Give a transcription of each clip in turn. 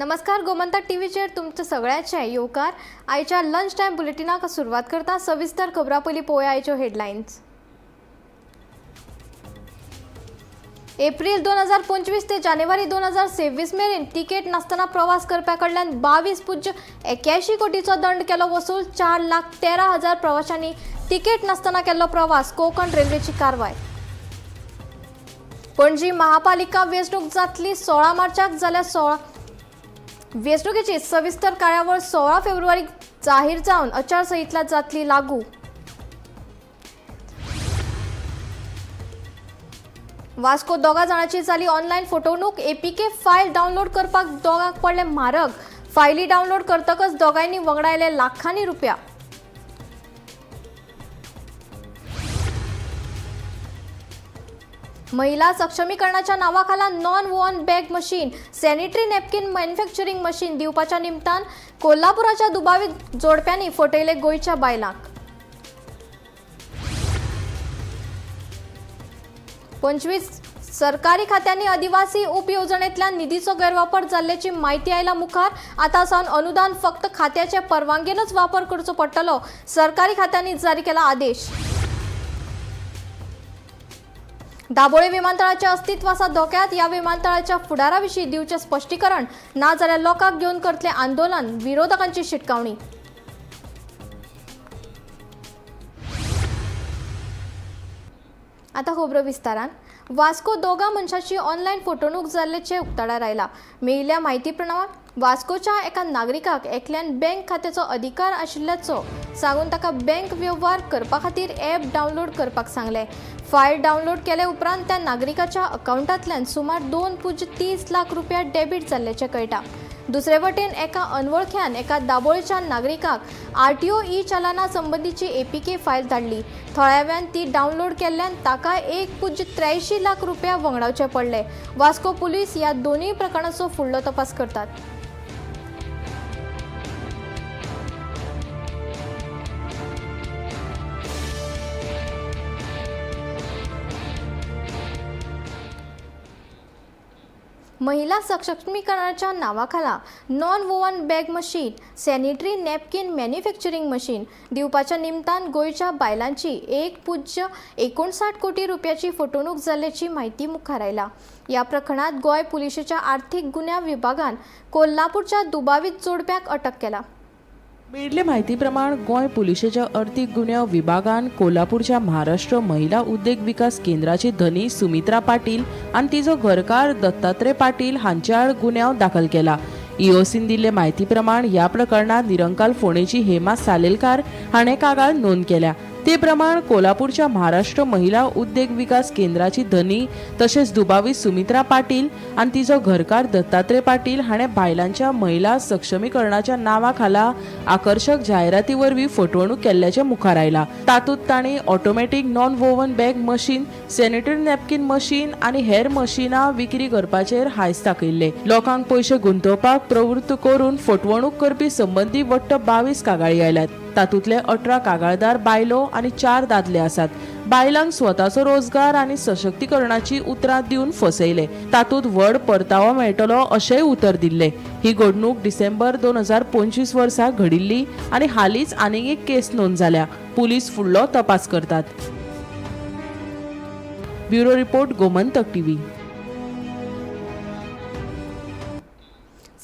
नमस्कार, गोमंतक टीव्हीचेर तुमचं सगळ्याचे येवकार. आयच्या लंच टायम बुलेटिनाक सुरवात करता. सविस्तर खबरां पयलीं पळोवया आयच्यो हेडलायन्स. एप्रील 2025 ते जानेवारी 2026 मेरेन तिकेट नासतना प्रवास करप्या कडल्यान 22.81 कोटीचो दंड केलो वसूल. 4,13,000 प्रवाशांनी तिकेट नासतना केल्लो प्रवास. कोकण रेल्वेची कारवाय. पणजी महापालिका वेंचणूक जातली 16 मार्चाक, जाल्यार 16 वेंचणुकेची सविस्तर कार्यावळ 16 फेब्रुवारीक जाहीर जावन आचारसंहिता जातली लागू. वास्को दोगा जाणांची जाली ऑनलायन फटवणूक. एपीके फायल डावनलोड करपाक दोगांक पडले म्हारग. फायली डावनलोड करतकच दोगांयनी वगडायले लाखांनी रुपया. महिला सक्षमीकरणाच्या नावाखाला non woven bag machine, sanitary napkin manufacturing machine दिवपाच्या निमतान कोल्हापुराच्या दुबावीत जोडप्यांनी फटयले गोंयच्या बायलांक. 25 सरकारी खात्यांनी आदिवासी उपयोजनेंतल्यान निधीचो गैरवापर जाल्ल्याची म्हायती आयला मुखार. आतां सावन अनुदान फक्त खात्याचे परवानगेनच वापर करचो पडटलो. सरकारी खात्यांनी जारी केला आदेश. दाबोळे विमानतळाचे अस्तित्व आसा धोक्यात. ह्या विमानतळाच्या फुडारा विशीं दिवचें स्पश्टीकरण, ना जाल्यार लोकांक घेवन करतले आंदोलन. विरोधकांची शिटकावणी. आतां खबरो विस्तारान. वास्को दोगा मनशाची ऑनलायन फटवणूक जाल्ल्याचें उक्ताडार आयला. मेळिल्ल्या म्हायती प्रमाण वास्कोच्या एका नागरिकाक एकल्यान बँक खात्याचो अधिकार आशिल्ल्याचो सांगून ताका बँक वेव्हार करपा खातीर ॲप डावनलोड करपाक सांगलें. फायल डावनलोड केले उपरांत त्या नागरिकाच्या अकावंटांतल्यान सुमार 2.30 लाख रुपया डेबीट जाल्ल्याचें कळटा. दुसरे वटेन एका अनवळख्यान एका दाबोळच्या नागरिकाक आरटीओ ई चालना संबंदीची एपीके फायल धाडली. थळाव्यान ती डावनलोड केल्ल्यान ताका 1.83 लाख रुपया वगडावचे पडले. वास्को पुलीस ह्या दोनूय प्रकरणाचो फुडलो तपास करतात. महिला सशक्तीकरणाच्या नावाखाला non woven bag machine, sanitary napkin manufacturing machine दिवपाच्या निमतान गोंयच्या बायलांची 1.59 कोटी रुपयाची फटवणूक जाल्ल्याची म्हायती मुखार आयला. ह्या प्रकरणात गोंय पुलिशेच्या आर्थिक गुन्यांव विभागान कोल्हापूरच्या दुबावीत जोडप्याक अटक केला. मेळिल्ले म्हायती प्रमाण गोंय पुलिशेच्या अर्थीक गुन्यांव विभागान कोल्हापूरच्या महाराष्ट्र महिला उद्देग विकास केंद्राची धनी सुमित्रा पाटील आनी तिजो घरकार दत्तात्रय पाटील हांचे आड गुन्यांव दाखल केला. ईओसीन दिल्ले म्हायती प्रमाण ह्या प्रकरणात निरंकाल फोंडेची हेमा सालेलकार हाणें कागाळ नोंद केल्या. ते प्रमाण कोल्हापूरच्या महाराष्ट्र महिला उद्देग विकास केंद्राची धनी तशेंच दुबावीत सुमित्रा पाटील आनी तिजो घरकार दत्तात्रय पाटील हाणें बायलांच्या महिला सक्षमीकरणाच्या नांवा खाला आकर्शक जायराती वरवीं फटवणूक केल्ल्याचें मुखार आयलां. तातूंत तांणी automatic non woven bag machine, sanitary napkin machine आनी हेर मशिनां विक्री करपाचेर हांयस दाखयल्ले. लोकांक पयशे गुंतोवपाक प्रवृत्त करून फटवणूक करपी संबंदी वट्ट 22 कागाळी आयल्यात. तातूंतले 18 कागाळदार बायलो आनी 4 दादले आसात. बायलांक स्वताचो रोजगार आनी सशक्तीकरणाची उतरां दिवन फसयले. तातूंत व्हड परतावो मेळटलो अशेंय उतर दिल्लें. ही घडणूक डिसेंबर 2025 वर्सा घडिल्ली आनी हालींच आनीक एक केस नोंद जाल्या. पुलीस फुडलो तपास करतात. Bureau report, Gomantak TV.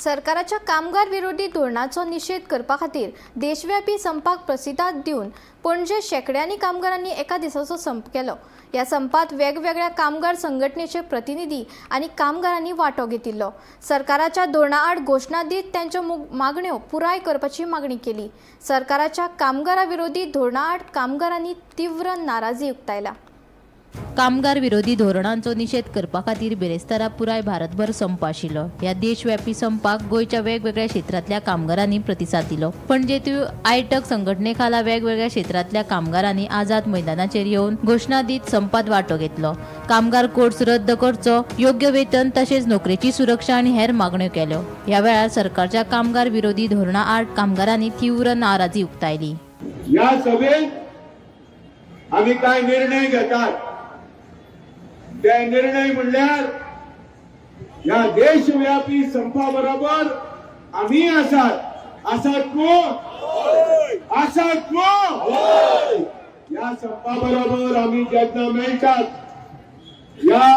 सरकाराच्या कामगार विरोधी धोरणाचो निशेध करपा खातीर देशव्यापी संपाक प्रतिसाद दिवन पणजे शेंकड्यांनी कामगारांनी एका दिसाचो संप केलो. ह्या संपात वेगवेगळ्या कामगार संघटनेचे प्रतिनिधी आनी कामगारांनी वांटो घेतिल्लो. सरकाराच्या धोरणा आड घोशणा दीत तांच्यो मागण्यो पुराय करपाची मागणी केली. सरकाराच्या कामगारा विरोधी धोरणा आड कामगारांनी तीव्र नाराजी उक्तायला. कामगार विरोधी धोरणांचो निशेध करपा खातीर बिरेस्तारा पुराय भारतभर संप आशिल्लो. ह्या देशव्यापी संपाक गोंयच्या वेगवेगळ्या क्षेत्रांतल्या कामगारांनी प्रतिसाद दिलो. पणजेंतूय आयटक संघटने खाला वेगवेगळ्या क्षेत्रांतल्या कामगारांनी आझाद मैदानाचेर येवन घोशणा दीत संपात वांटो घेतलो. कामगार कोड्स रद्द करचो, योग्य वेतन तशेंच नोकरेची सुरक्षा आनी हेर मागण्यो केल्यो. ह्या वेळार सरकारच्या कामगार विरोधी धोरणा आड कामगारांनी तीव्र नाराजी उक्तायली. या सभेत आम्ही काय निर्णय घेतात ते निर्णय म्हणल्यार या देशव्यापी संपाबरोबर आमी आसात. आसात कोण? आसात कोण? ह्या संपा बरोबर आमी जेन्ना मेळटात ह्या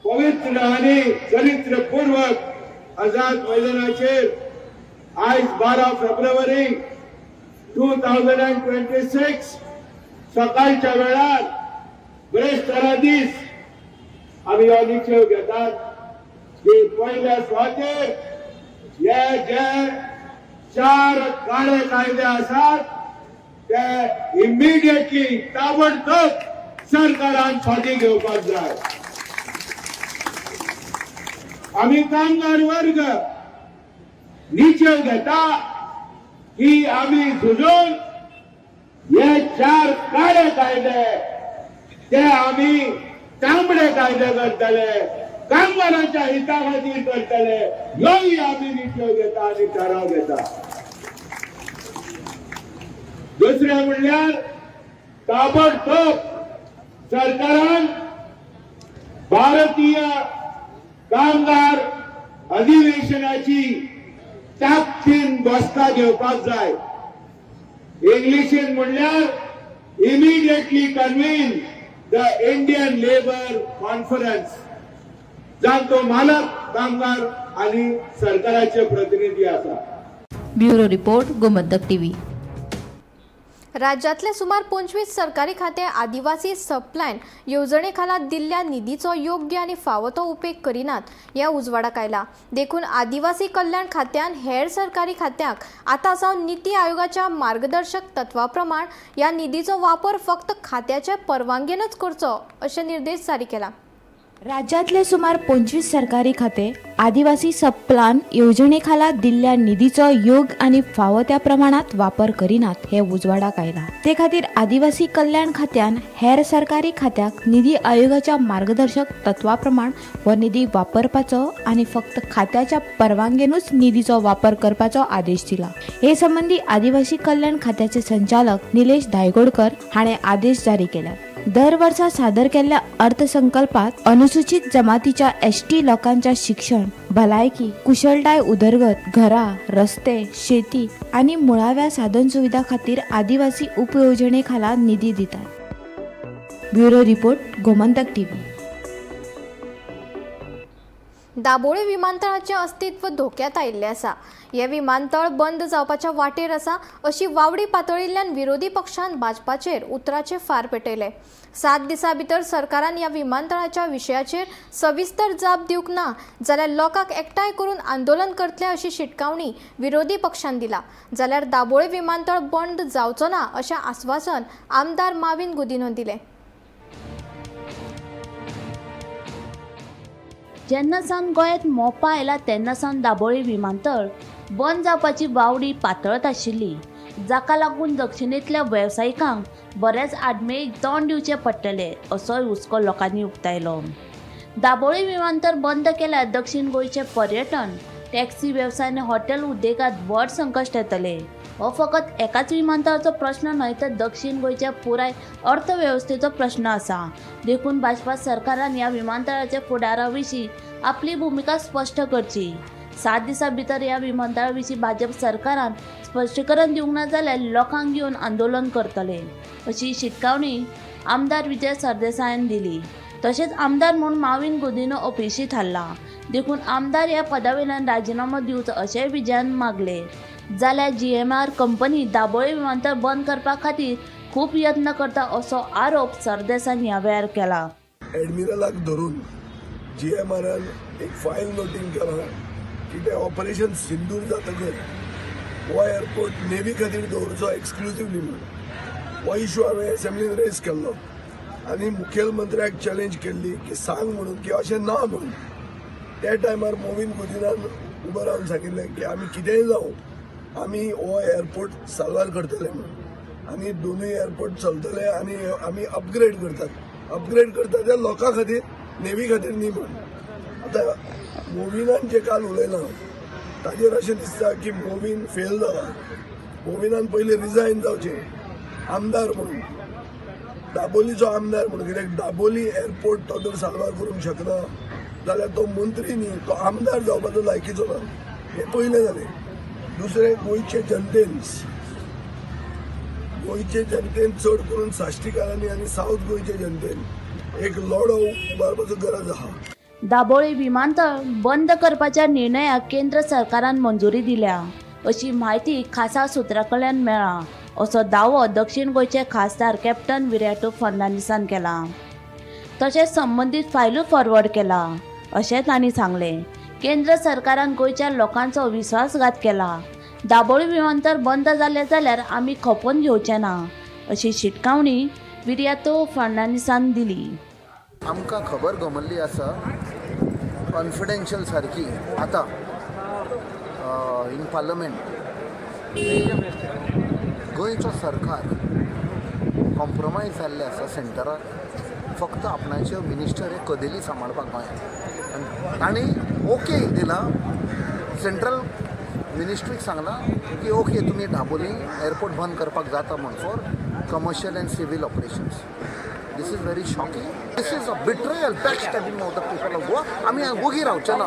पवित्र आणि चरित्रपूर्वक आझाद मैदानाचेर आयज 12 फेब्रुवारी 2026 सकाळच्या वेळार ब्रेस्तारा दीस आमी हो निश्चय घेतात की पयल्या सुवातेर हे जे 4 काळे कायदे आसात ते इमिडिएटली ताबडतोब सरकारान फाटी घेवपाक जाय. आमी कामगार वर्ग निश्चय घेता की आमी झुजून हे 4 काळे कायदे ते आमी तांबडे कायदे करतले, कामगारांच्या हिता खातीर करतले. ह्योय आमी निश्चय घेता आनी थाराव घेता. दुसरें म्हणल्यार ताबडतोब सरकारान भारतीय कामगार अधिवेशनाची ताकदीन बसका घेवपाक जाय. इंग्लिशीन म्हणल्यार immediately convene the Indian labour conference, जांचो मालक कामगार आनी सरकाराचे प्रतिनिधी आसा. Bureau report, Gomantak TV. राज्यातले सुमार 25 सरकारी खाते आदिवासी सबप्लॅन येवजणे खाला दिल्ल्या निधीचो योग्य आनी फावो तो उपेग करिनात हें उजवाडाक आयला. देखून आदिवासी कल्याण खात्यान हेर सरकारी खात्यांक आतां सावन निती आयोगाच्या मार्गदर्शक तत्वा प्रमाण ह्या निधीचो वापर फक्त खात्याचे परवानगेनच करचो अशे निर्देश जारी केला. राज्यातले सुमार 25 सरकारी खाते आदिवासी सबप्लान येवजणेखाला दिल्ल्या निधीचो योग्य आनी फावो त्या प्रमाणात वापर करिनात हे उजवाडाक आयला. ते खातीर आदिवासी कल्याण खात्यान हेर सरकारी खात्याक निधी आयोगाच्या मार्गदर्शक तत्वा प्रमाण हो निधी वापरपाचो आनी फक्त खात्याच्या परवानगेनूच निधीचो वापर करपाचो आदेश दिला. हे संबंदी आदिवासी कल्याण खात्याचे संचालक निलेश धायगोडकर हाणें आदेश जारी केल्यात. दर वर्सा सादर केल्ल्या अर्थसंकल्पात अनुसूचित जमातीच्या एसटी लोकांच्या शिक्षण, भलायकी, कुशळटाय उदरगत, घरां, रस्ते, शेती आनी मुळाव्या साधन सुविधा खातीर आदिवासी उपयोजने खाला निधी दितात. Bureau report, Gomantak TV. Dabolim विमानतळाचें अस्तित्व धोक्यात आयिल्लें आसा. हें विमानतळ बंद जावपाच्या वाटेर आसा अशी वावडी पातळिल्ल्यान विरोधी पक्षान भाजपाचेर उतराचे फार पेटयले. 7 दिसां भितर सरकारान ह्या विमानतळाच्या विशयाचेर सविस्तर जाप दिवंक ना जाल्यार लोकांक एकठांय करून आंदोलन करतले अशी शिटकावणी विरोधी पक्षान दिला. जाल्यार दाबोळे विमानतळ बंद जावचो ना अशें आस्वासन आमदार माविन गुदिन्होन दिलें. जेन्ना सावन गोंयांत मोपा आयला तेन्ना सावन दाबोळी विमानतळ बंद जावपाची वावडी पातळत आशिल्ली, जाका लागून दक्षिणेंतल्या वेवसायिकांक बऱ्याच आडमेळीक तोंड दिवचें पडटलें असोय हुस्को लोकांनी उक्तायलो. दाबोळी विमानतळ बंद केल्यार दक्षिण गोंयचें पर्यटन, टॅक्सी वेवसाय आनी हॉटेल उद्देगांत व्हड संकश्ट येतलें. हो फकत एकाच विमानतळाचो प्रश्न न्हय तर दक्षिण गोंयच्या पुराय अर्थवेवस्थेचो प्रश्न आसा. देखून भाजपा सरकारान ह्या विमानतळाच्या फुडारा विशीं आपली भुमिका स्पश्ट करची. 7 दिसां भितर ह्या विमानतळा विशीं भाजप सरकारान स्पश्टीकरण दिवंक ना जाल्यार लोकांक घेवन आंदोलन करतले अशी शिटकावणी आमदार विजय सरदेसायान दिली. तशेंच आमदार म्हूण माविन गुदिन्हो अपेशी थारला, देखून आमदार ह्या पदा वयल्यान राजिनामो दिवचो अशेंय विजयान मागलें. जाल्यार GMR company Dabolim विमानतळ बंद करपा खातीर खूब यत्न करता असो आरोप सरदेसायान ह्या वेळार केला. एडमिरलाक धरून GMRन एक फायल नोटींग केलां की ते ऑपरेशन सिंदूर जातकच हो एअरपोर्ट नेव्ही खातीर दवरचो एक्सक्लुसिवली म्हणून. हो इशू हांवें एसेंब्लीन रेज केल्लो आनी मुखेलमंत्र्याक चॅलेंज केल्ली की सांग म्हणून की अशें ना म्हणून. त्या टायमार मोविन गुदिनान उबो रावन सांगिल्लें की आमी कितेंय जावं आमी हो एअरपोर्ट साल्वार करतले म्हणून आनी दोनूय एअरपोर्ट चलतले आनी आमी अपग्रेड करतात, अपग्रेड करतात त्या लोकां खातीर, नेव्ही खातीर न्ही म्हणून. आतां मोविनान जे काल उलयलां ताजेर अशें दिसता की मोविन फेल जाला. मोविनान पयलीं रिजायन जावचें आमदार म्हणून, दाबोलीचो आमदार म्हणून, कित्याक दाबोली एअरपोर्ट तो जर साल्वार करूंक शकना जाल्यार तो मंत्री न्ही, तो आमदार जावपाचो लायकीचो ना. हें पयलें जालें. दुसरें, गोंयचे जनतेन चड करून साश्टीकारांनी आनी सावथ गोंयचे जनतेन एक लढो उबारपाचो गरज आहा. दाबोळी विमानतळ बंद करपाच्या निर्णयाक केंद्र सरकारान मंजुरी दिल्या अशी म्हायती खासा सुत्रां कडल्यान मेळ्ळा असो दावो दक्षिण गोंयचे खासदार कॅप्टन विरियातो फर्नांडीसान केला. तशेंच संबंदीत फायलूय फॉरवर्ड केला अशें तांणी सांगलें. केंद्र सरकारान गोंयच्या लोकांचो विश्वासघात केला. दाबोळी विमानतळ बंद जालें जाल्यार आमी खपोवन घेवचे ना अशी शिटकावणी विरियातो फर्नांडीसान दिली. आमकां खबर गमल्ली आसा कॉन्फिडेन्शियल सारकी आतां इन पार्लमेंट गोंयचो सरकार कॉम्प्रोमायज जाल्लें आसा सेंटराक फक्त आपणाच्यो मिनिस्टर हे कदेली सांबाळपाक गोंयांत आनी तांणी ओके दिलां. सेंट्रल मिनिस्ट्रीक सांगलां की ओके, तुमी दाबोली एअरपोर्ट बंद करपाक जाता म्हूण for commercial and civil operations. This is very shocking. This is a betrayal, back stabbing of the people of Goa. आमी वोगी रावचे ना.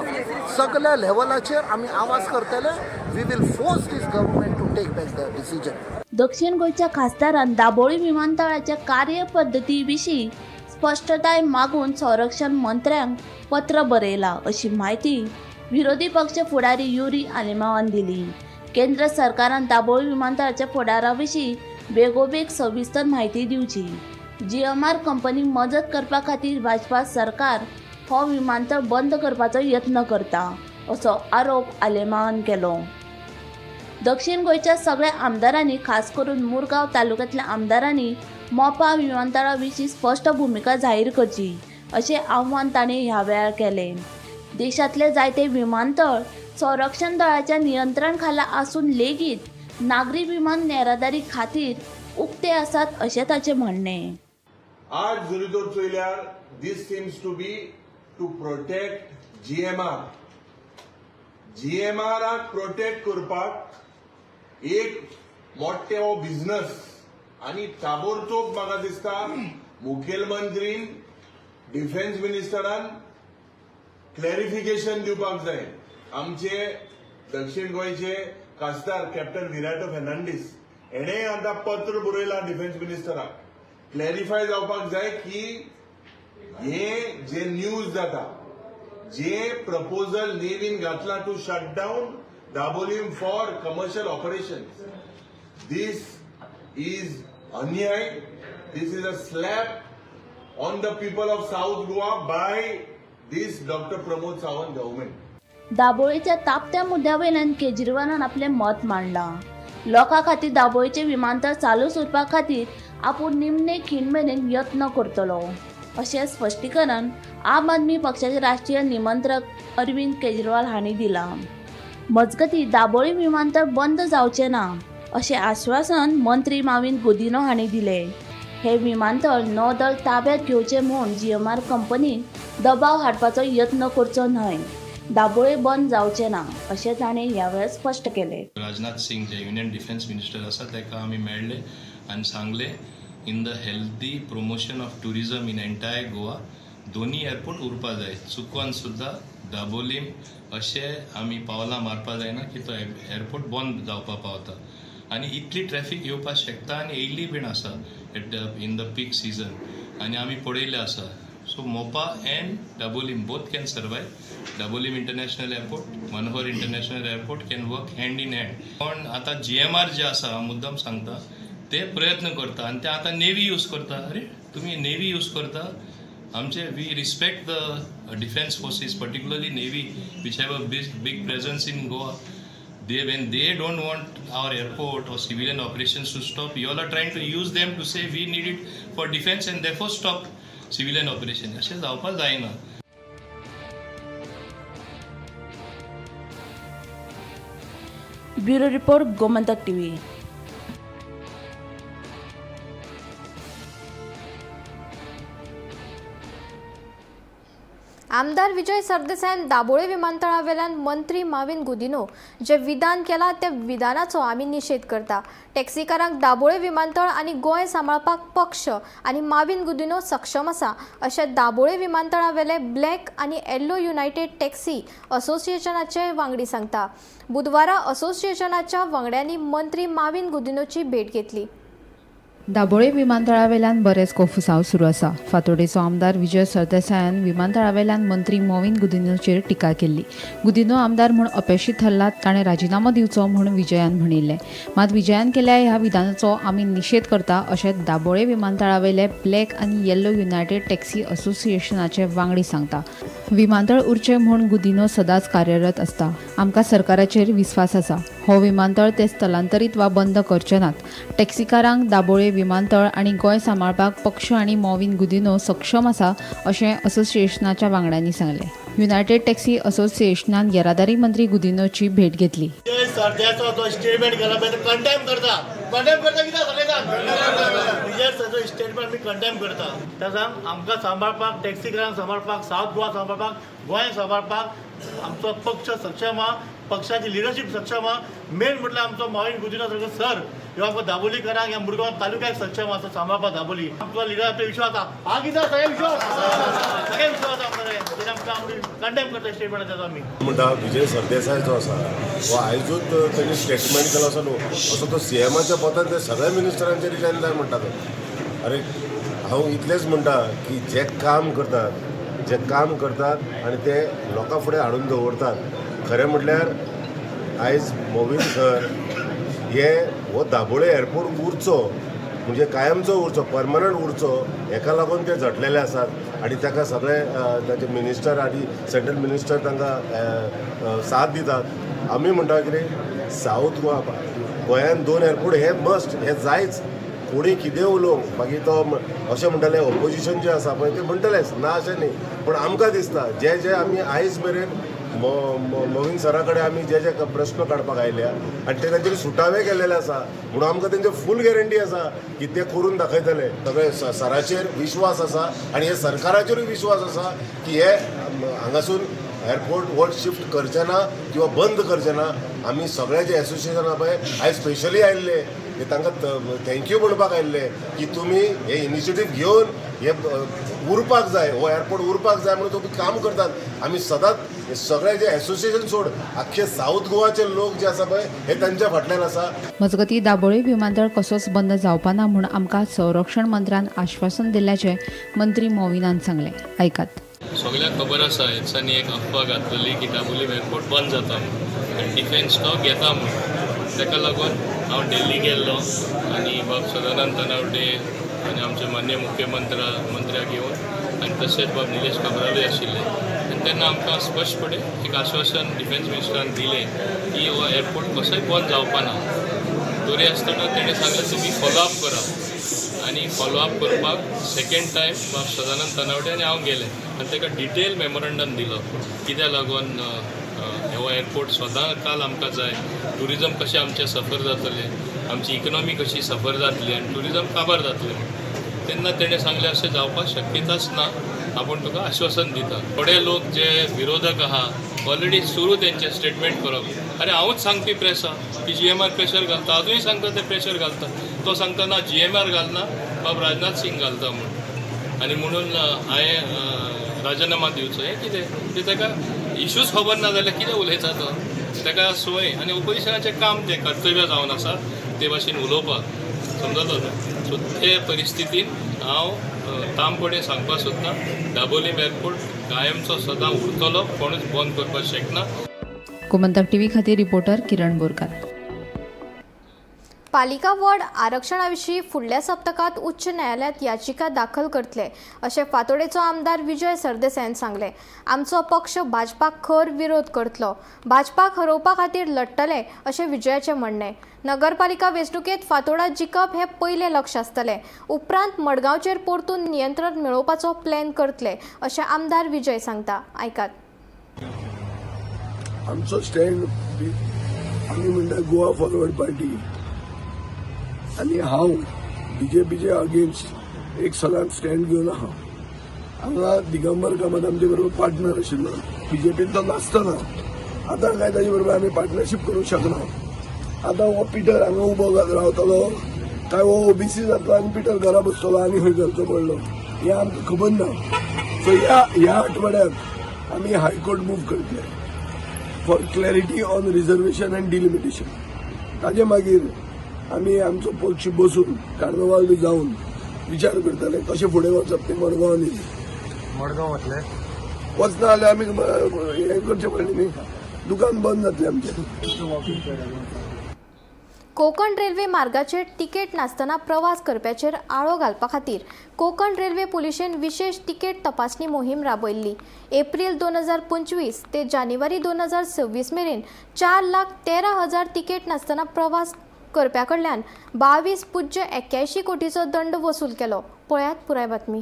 सगल्या लेवलाचेर आमी आवाज करतले. We will force this government to take back the decision. दक्षिण गोंयच्या खासदारान दाबोळी विमानतळाच्या कार्यपद्दती विशीं स्पश्टताय मागून संरक्षण मंत्र्यांक पत्र बरयलां अशी म्हायती विरोधी पक्ष फुडारी युरी आलेमांवान दिली. केंद्र सरकारान दाबोळी विमानतळाच्या फुडारा विशीं बेगोबेग सविस्तर म्हायती दिवची. जीएमआर कंपनीक मजत करपा खातीर भाजपा सरकार हो विमानतळ बंद करपाचो यत्न करता असो आरोप आलेमांवान केलो. दक्षिण गोंयच्या सगळ्या आमदारांनी, खास करून मुरगांव तालुक्यांतल्या आमदारांनी मोपा विमानतळा विशीं स्पश्ट भुमिका जाहीर करची अशें आव्हान तांणी ह्या वेळार केलें. देशांतले जायते विमानतळ संरक्षण दळाच्या नियंत्रण खाला आसून लेगीत नागरी विमान येरादारी खातीर उक्ते आसात अशें ताचें म्हणणें. आज जरी तर चोयल्यार this seems to be to protect GMR. जीएमआराक protect करपाक एक मोठे हो बिझनस आनी ताबडतोब म्हाका दिसता मुखेलमंत्रीन, डिफेन्स मिनिस्टरान क्लॅरिफिकेशन दिवपाक जाय. आमचे दक्षिण गोंयचे खासदार कॅप्टन विरियातो फर्नांडीस हेणे आतां पत्र बरयलां डिफेन्स मिनिस्टराक. क्लॅरिफाय जावपाक जाय की हे जे न्यूज जाता, जे प्रपोजल नेव्हीन घातला to shut down Dabolim for commercial operation, this is अन्याय. This is a slap on the people of South Goa by this Doctor Pramod Sawant government. दाबोळीच्या तापत्या मुद्द्या वयल्यान केजरीवालान आपलें मत मांडलां. लोकां खातीर दाबोळीचें विमानतळ चालूच उरपा खातीर आपूण निमणे खीण मेरेन यत्न करतलो अशें स्पश्टीकरण आम आदमी पक्षाचे राष्ट्रीय निमंत्रक अरविंद केजरीवाल हांणी दिलां. मजगतीं, दाबोळी विमानतळ बंद जावचें ना अशें आश्वासन मंत्री माविन गुदिन्हो हांणी दिलें. हें विमानतळ नौदल ताब्यात घेवचें म्हूण जीएमआर कंपनीन दबाव हाडपाचो यत्न करचो न्हय. दाबोळे बंद जावचें ना अशें ताणें ह्या वेळार स्पश्ट केलें. राजनाथ सिंग जे युनियन डिफेन्स मिनिस्टर आसा, ताका आमी मेळ्ळे आनी सांगलें, in the healthy promotion of tourism in entire Goa, दोनी एअरपोर्ट उरपा जाय. चुकोन सुद्दां दाबोलीम अशें आमी पावलां मारपा जायना की तो एअरपोर्ट बंद जावपा पावता आनी इतली ट्रॅफीक येवपाक शकता आनी येयल्ली बीन आसा at the in the peak season आनी आमी पळयल्लें आसा. So Mopa and Dabolim both can survive. Dabolim International Airport, Manohar International Airport can work hand in hand. पण आतां जीएमआर जे आसा, हांव मुद्दम सांगता, ते प्रयत्न करता आनी ते आतां नेवी यूज करता. अरे, तुमी नेवी यूज करता आमचे. We respect the defence forces, particularly navy, which have a big big presence in Goa. They when they don't want our airport or civilian operations to stop, you all are trying to use them to say we need it for defense and therefore stop civilian operation. अशें जावपाक जायना. Bureau report, Gomantak TV. आमदार विजय सरदेसायान दाबोळे विमानतळावेल्यान मंत्री माविन गुदिन्हो जे विधान केला त्या विधानाचो आमी निशेध करता। टॅक्सीकारांक दाबोळे विमानतळ आनी गोंय सांबाळपाक पक्ष आनी माविन गुदिन्हो सक्षम आसा अशें दाबोळे विमानतळावेले ब्लॅक आनी येल्लो युनायटेड टॅक्सी असोसिएशनाचे वांगडी सांगता। बुधवारा असोसिएशनाच्या वांगड्यांनी मंत्री माविन गुदिन्होची भेट घेतली। दाबोळे विमानतळावेल्यान बरेच कोफुसांव सुरू आसा। फातोडेचो आमदार विजय सरदेसायान विमानतळावेल्यान मंत्री मॉविन गुदिन्होचेर टिका केल्ली। गुदिन्हो आमदार म्हूण अपेशी थरला, ताणें राजिनामो दिवचो म्हूण विजयान म्हणिल्लें। मात विजयान केल्या ह्या विधानाचो आमी निशेध करता अशें दाबोळे विमानतळावेले ब्लॅक आनी येल्लो युनायटेड टॅक्सी असोसिएशनाचे वांगडी सांगता। विमानतळ उरचें म्हूण गुदिन्हो सदांच कार्यरत आसता। आमकां सरकाराचेर विस्वास आसा। हो विमानतळ ते स्थलांतरीत वा बंद करचे नात। टॅक्सीकारांक दाबोळे विमानतळ आनी गोंय सांबाळपाक पक्ष आनी मॉविन गुदिन्हो सक्षम आसा अशें असोसिएशनाच्या वांगड्यांनी सांगलें। युनायटेड टॅक्सी असोसिएशनान येरादारी मंत्री गुदिन्होची भेट घेतली। स्टेटमेंट केला पळय कंडेम करता, कंडेम करता कित्याक सांगता विजय सरचो स्टेटमेंट आमी कंडेम करता। त्या आमकां सांबाळपाक, टॅक्सीकारांक सांबाळपाक, सावथ गोवा सांबाळपाक, गोंय सांबाळपाक आमचो पक्ष सक्षम आहा, पक्षाची लिडरशीप सक्षम आहा। मेन म्हटल्यार आमचो मॉविन गुदिन्हो सारको सर ह्यो आमकां दाबोलीकरांक ह्या मुरगांव तालुक्याक सक्षम आसा सांबाळपाक दाबोली। आमचो लिडर विश्वास आहा, हा कितें सगळे विश्वास, सगळे विश्वास आमकां आमकां आमी कंडेम करता स्टेटमेंट तेजो आमी म्हणटा। विजय सरदेसाय जो आसा हो आयजूच तेणी स्टेटमेंट केलो आसा न्हू, असो तो सीएमाच्या पोतान ते सगळ्या मिनिस्टरांचे रिजायन जाय म्हणटा तो। अरे हांव इतलेंच म्हणटा की जे काम करतात, जे काम करतात आनी ते लोकां फुडें हाडून दवरतात। खरें म्हटल्यार आयज मॉविन सर हे हो दाबोळे एअरपोर्ट उरचो म्हणजे कायमचो उरचो, परमनंट उरचो हेका लागून ते झटलेले आसात आनी ताका सगळे ताचे मिनिस्टर आनी सेंट्रल मिनिस्टर तांकां साथ दितात। आमी म्हणटा कितें सावथ गोवा गोंयान 2 एअरपोर्ट हे मस्ट, हे जायच। कोणी कितें उलोवंक मागीर तो अशें म्हणटाले ओपोजिशन जें आसा पळय ते म्हणटलेच ना अशें न्ही, पूण आमकां दिसता जे जे आमी आयज मेरेन मॉविन सरा कडेन आमी जे जे प्रश्न काडपाक आयल्या आनी ते तांचे सुटावे केलेले आसा म्हणून आमकां तेंचे फूल गॅरंटी आसा की ते करून दाखयतले। सगळे सराचेर विश्वास आसा आनी हे सरकाराचेरूय विश्वास आसा की हे हांगासून एअरपोर्ट वर्ड शिफ्ट करचे ना किंवा बंद करचे ना। आमी सगळे जे एसोसिएशन आहा पळय आयज स्पेशली आयिल्ले हे तांकां thank you म्हणपाक आयिल्ले की तुमी हे इनिशिएटीव घेवन हे उरपाक जाय, हो एअरपोर्ट उरपाक जाय म्हणून तुमी काम करतात। आमी सदांच सगळे जे एसोसिएशन सोड आख्खे सावथ गोवाचे लोक जे आसा पळय हे तांच्या फाटल्यान आसा। मजगती दाबोळे विमानतळ कसोच बंद जावपा ना म्हूण आमकां संरक्षण मंत्र्यान आश्वासन दिल्ल्याचें मंत्री मॉविनान सांगलें। आयकात। सगळ्यांक खबर आसा हेचांनी एक अफवा घातलेली की दाबोळी एअरपोर्ट बंद जाता म्हूण आनी डिफेन्स तो घेता म्हूण। ताका लागून हांव दिल्ली गेल्लो आनी बाब सदानंद तानावडे आनी आमचे मान्य मुख्यमंत्र्याक घेवन आनी तशेंच बाब निलेश काब्रालूय आशिल्ले आनी तेन्ना आमकां स्पश्टपणे एक आश्वासन डिफेन्स मिनिस्टरान दिलें की हो एअरपोर्ट कसोय बंद जावपा ना। तरी आसतना तेणें सांगलें तुमी फॉलोअप करा आनी फॉलोअप करपाक सेकेंड टायम बाब सदानंद तानावडे आनी हांव गेले आनी ताका डिटेल मेमोरंडम दिलो कित्याक लागून हो एअरपोर्ट सदां काल आमकां जाय, ट्युरिजम कशें आमचें सफर जातलें, आमची इकॉनॉमी कशी सफर जातली आनी ट्युरिजम काबार जातलें म्हूण। तेन्ना तेणें सांगलें अशें जावपाक शक्यताच ना, आपूण तुका आश्वासन दिता। थोडे लोक जे विरोधक आहा ऑलरेडी सुरू तेंचे स्टेटमेंट करप, अरे हांवूच सांगपी प्रेसा की जीएमआर प्रेशर घालता, अजुनूय सांगता ते प्रेशर घालता, तो सांगता ना जीएमआर घालना बाब राजनाथ सिंग घालता म्हूण आनी म्हणून हांवें राजिनामा दिवचो। हें कितें तें ताका इशूच खबर ना जाल्यार कितें उलयता तो, ताका संवय आनी ओपोजिशनाचें काम तें कर्तव्य जावन आसा ते भाशेन उलोवपाक, समजलो न्हू। सो ते परिस्थितीन हांव तामपणे सांगपाक सोदता दाबोलीम एअरपोर्ट कायमचो सदां उरतलो, कोणूच बंद करपाक शकना। गोमंतक टीव्ही खातीर रिपोर्टर किरण बोरकार। पालिका वॉर्ड आरक्षणा विशीं फुडल्या सप्तकांत उच्च न्यायालयांत याचिका दाखल करतले अशें फातोडेचो आमदार विजय सरदेसायान सांगलें। आमचो पक्ष भाजपाक खर विरोध करतलो, भाजपाक हरोवपा खातीर लढटले अशें विजयाचें म्हणणें। नगरपालिका वेंचणुकेंत फातोडा जिखप हें पयलें लक्ष आसतलें, उपरांत मडगांवचेर परतून नियंत्रण मेळोवपाचो प्लॅन करतले अशें आमदार विजय सांगता। आयकात। आमचो स्टँड आमी म्हणटा गोवा फॉरवर्ड पार्टी आनी हांव बीजेपीचे अगेन्स्ट एक सदांच स्टँड घेवन आहा हांगा दिगंबर कामत आमचे बरोबर पार्टनर आशिल्लो, बीजेपीन तो नासतना. आतां काय ताजे बरोबर आमी पार्टनरशीप करूंक शकना. आतां हो पिटर हांगा उबो रावतलो काय हो ओबीसी जातलो आनी पिटर घरा बसतलो आनी खंय घरचो पडलो हें आमकां खबर ना. सो ह्या आठवड्याक आमी हायकोर्ट मूव करतले for clarity on reservation and delimitation. ताजे मागीर आमी आमचो पक्ष बसून कार्नवाल बी जावन विचार करतले कशें फुडें वचप तें. मडगांव मडगांव वतले? वचना जाल्यार आमी हें करचें पडलें न्ही, दुकान बंद जातलें आमचें. कोकण रेल्वे मार्गाचेर तिकेट नासतना प्रवास करप्याचेर आळो घालपा खातीर कोकण रेल्वे पुलिशेन विशेष तिकेट तपासणी मोहीम राबयल्ली. एप्रील 2025 ते जानेवारी 2026 मेरेन 4,13,000 तिकेट नासतना प्रवास करप्या कडल्यान 22.81 कोटीचो दंड वसूल केलो. पळयात पुराय बातमी.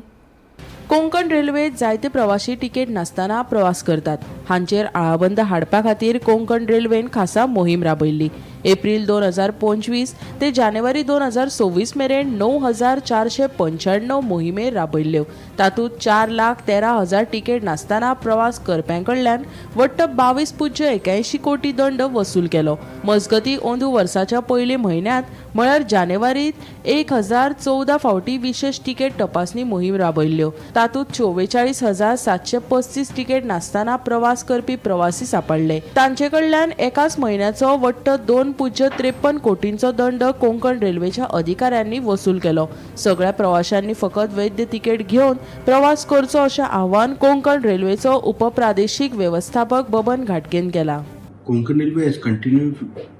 कोंकण रेल्वेत जायते प्रवासी तिकेट नासतना प्रवास करतात. हांचेर आळाबंद हाडपा खातीर कोंकण रेल्वेन खासा मोहीम राबयल्ली. एप्रील 2025 ते जानेवारी 2026 मेरेन 9495 मोहिमे राबयल्ल्यो. तातूंत 4,13,000 तिकेट नासतना प्रवास करप्यां कडल्यान वट्ट 22.81 कोटी दंड वसूल केलो. मजगतीं, अंदू वर्साच्या पयली म्हयन्यांत म्हळ्यार जानेवारीत 1014 फावटी विशेष तिकेट तपासणी मोहीम राबयल्ल्यो. तातूंत 44,735 तिकेट नासतना प्रवास करपी प्रवासी सांपडले. तांचे कडल्यान एकाच म्हयन्याचो वट्ट 2.53 कोटींचो दंड कोंकण रेल्वेच्या अधिकाऱ्यांनी वसूल केलो. सगळ्या प्रवाशांनी फकत वैध तिकेट घेवन प्रवास करचो अशें आवाहन कोंकण रेल्वेचो उपप्रादेशीक वेवस्थापक बबन घाटगेन केला. Konkan Railway has continued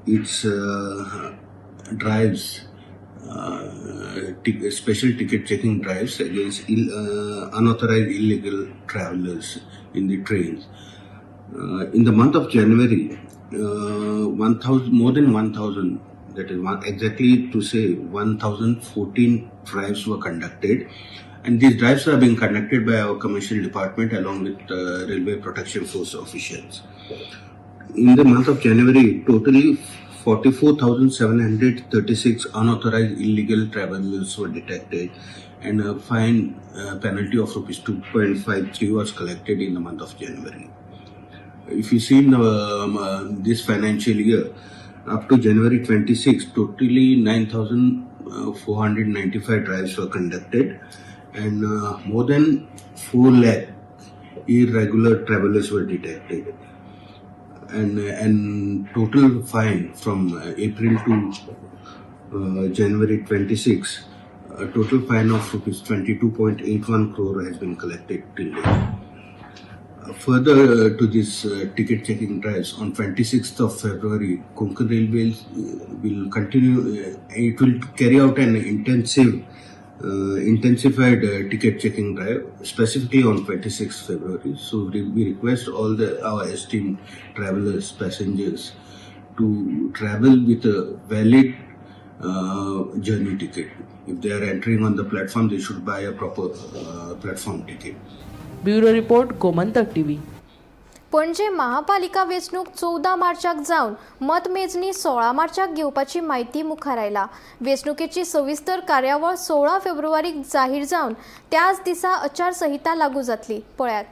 its drives, special ticket checking drives against unauthorized illegal travelers in the trains. In the month of January, 1,000, more than 1,000, that is one, exactly to say 1,014 drives were conducted. And these drives are being conducted by our commercial department along with Railway Protection Force officials. In the month of January, totally 44,736 unauthorized illegal travelers were detected, and a fine penalty of rupees 2.53 was collected in the month of January. If you see in this financial year, up to January 26, totally 9,495 drives were conducted, and more than 4 lakh irregular travelers were detected. And total fine from April to January 26, a total fine of rupees 22.81 crore has been collected till date. Further to this ticket checking drives, on 26th of February, Konkan Railways will continue, it will carry out an intensified ticket checking drive, specifically on 26th February. So we request all the our esteemed travelers, passengers, to travel with a valid journey ticket. If they are entering on the platform, they should buy a proper platform ticket. Bureau report, Gomantak TV. Panaji महापालिका वेंचणूक 14 मार्चाक जावन मतमेजणी 16 मार्चाक घेवपाची म्हायती मुखार आयला. वेंचणुकेची सविस्तर कार्यावळ 16 फेब्रुवारीक जाहीर जावन त्याच दिसा आचारसंहिता लागू जातली. पळयात.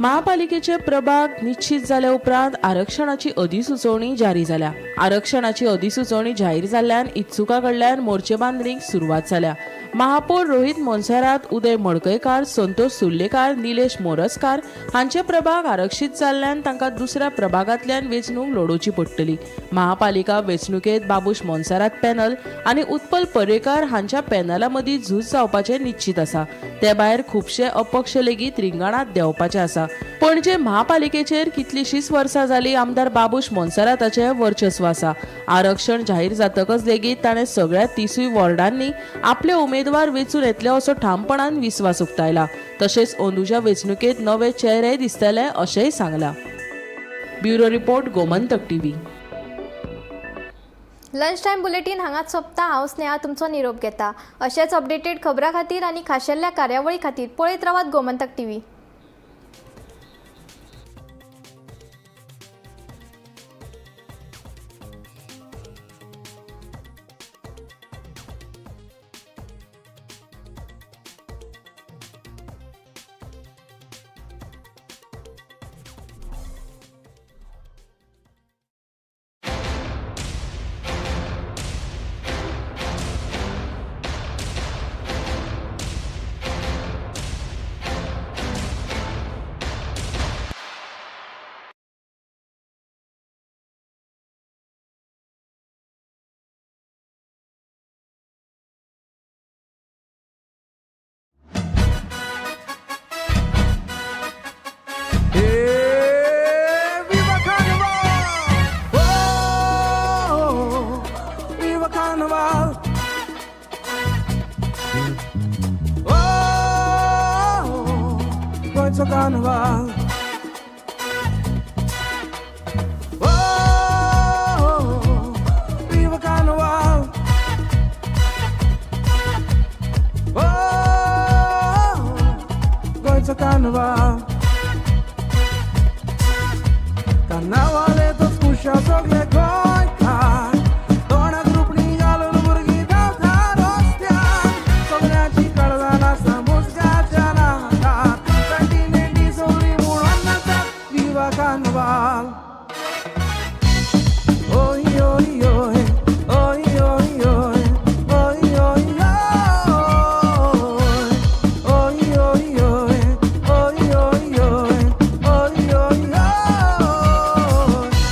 महापालिकेचे प्रभाग निश्चित जाल्या उपरांत आरक्षणाची अधिसुचोवणी जारी जाल्या. आरक्षणाची अधिसुचोवणी जाहीर जाल्ल्यान इत्सुका कडल्यान मोर्चे बांदणीक सुरवात जाल्या. महापौर रोहित मोन्सेरात, उदय मडकयकार, संतोष सुर्लेकार, निलेश मोरजकार हांचे प्रभाग आरक्षीत जाल्ल्यान तांकां दुसऱ्या प्रभागांतल्यान वेंचणूक लडोवची पडटली. महापालिका वेंचणुकेत बाबूश मोन्सेरात पॅनल आनी उत्पल पर्येकार हांच्या पॅनला मदीं झूज जावपाचें निश्चित आसा. ते भायर खुबशे अपक्ष लेगीत रिंगणांत देंवपाचे आसा. पणजे महापालिकेचेर कितलीशींच वर्सां जालीं आमदार बाबूश मोन्सेराताचें वर्चस्व आसा. आरक्षण जाहीर जातकच लेगीत ताणें सगळ्या 30 वॉर्डांनी आपले उमेदवार वेंचून येतले असो ठामपणान विस्वास उक्तायला. तशेंच अंदूच्या वेंचणुकेत नवे चेहरे दिसतले अशेंय सांगलां. Bureau report, Gomantak TV. Lunch time bulletin हांगाच सोंपता. हांव स्नेहा तुमचो निरोप घेता. अशेंच अपडेटेड खबरां खातीर आनी खाशेल्या कार्यावळी खातीर पळयत रावात Gomantak TV. Carnival. Oh, viva Carnaval. Oh, गोंयचो कार्निवाल. कार्नावाल येतच खुशाल सगळे गोंयकार, तोंडाक रुपणी घालून भुरगीं धांवता रस्त्यार. सगळ्यांची काळजां नाचता मुस्गाच्या नादार, जाणटी नेणटी सगळीं म्हणून नाचतात विवा कार्निवाल. ओय ओय ओय ओय ओय ओय ओय ओय ओय ओय ओय ओय ओय ओय ओय ओय ओय.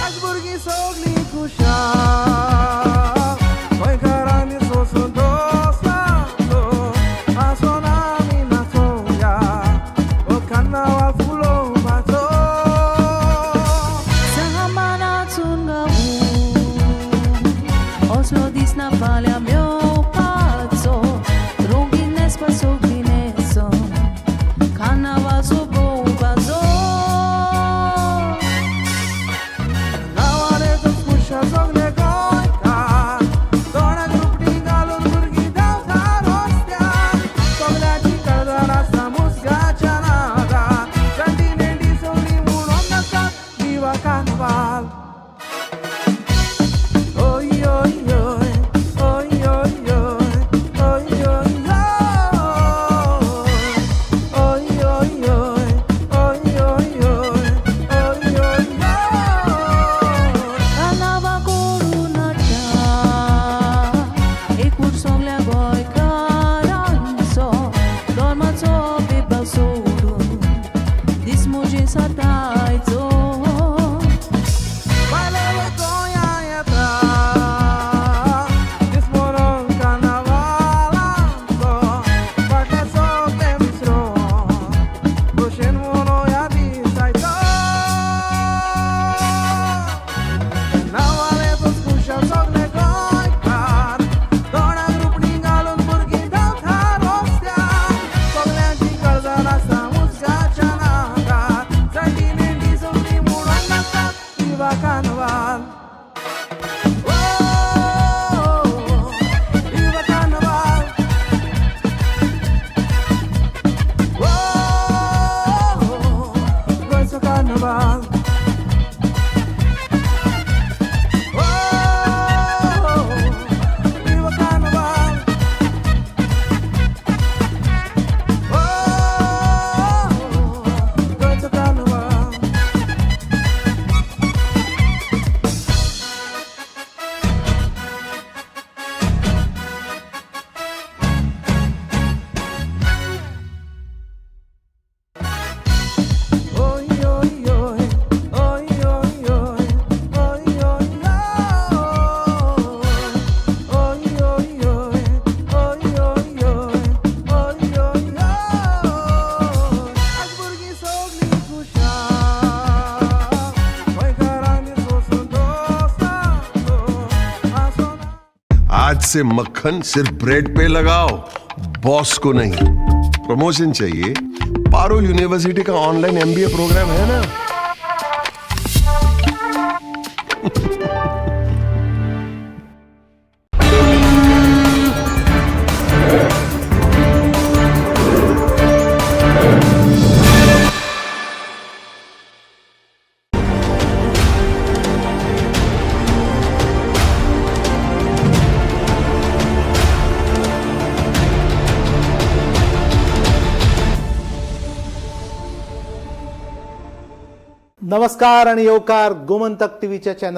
आज भुरगीं सगळीं खुशाल, गोंयकारांनी सोसून दोस्ताचो आसोन आमी नाचोया ओ कार्नावाल फुलोवपाचो. Samba नाचून गावूं असलो दिसना फाल्यां मेवपाचो, रोगीन न्हेसपा सगळीं न्हेसोन कार्नावाल सोबोवपाचो. कार्नावाल येतच खुशाल सगळे गोंयकार, तोंडाक रुपडी घालून भुरगीं धांवता रस्त्यार. सगळ्यांची काळजां नाचता मुस्गाच्या नादार, जाणटी नेणटी सगळीं म्हणून नाचतात विवा कार्निवाल. ओय ओय ओय ओय ओय ओय ओय ओय ओय ओय ओय ओय ओय ओय ओय ओय. कार्नावाल करून नाचा एकूच सगल्या गोंयकारांचो, धर्माचो भेदभाव सोडून दीस म्हजे सातायचो. भायले लोक गोंयां येता दीस म्हणून कार्नावालाचो, फाटलें सगळें विसरून खोशेन मनोवया दीस आयचो. कार्नावाल येतच खुशाल सगळे गोंयकार, तोंडाक रुपडी घालून भुरगीं धांवता रस्त्यार. सगळ्यांची काळजां नाचता मुस्गाच्या नादार, जाणटी नेणटी सगळीं म्हणून नाचतात विवा carnival. Oh, viva Carnaval. Oh, गोंयचो carnival. Oh, viva Carnaval. Oh, गोंयचो कार्निवाल. ओय ओय ओय ओय ओय ओय ओय ओय ओय ओय ओय ओय ओय ओय ओय ओय. आज भुरगीं सगळीं खुशाल, गोंयकारांनी सोसून दोस्ताचो आसोन. आज से मक्खन सिर्फ ब्रेड पे लगाओ, बॉस को नहीं. प्रमोशन चाहिए? पारुल यूनिवर्सिटी का ऑनलाइन एमबीए प्रोग्राम है ना. नमस्कार आणि येवकार गोमंतक टीव्हीच्या चॅनल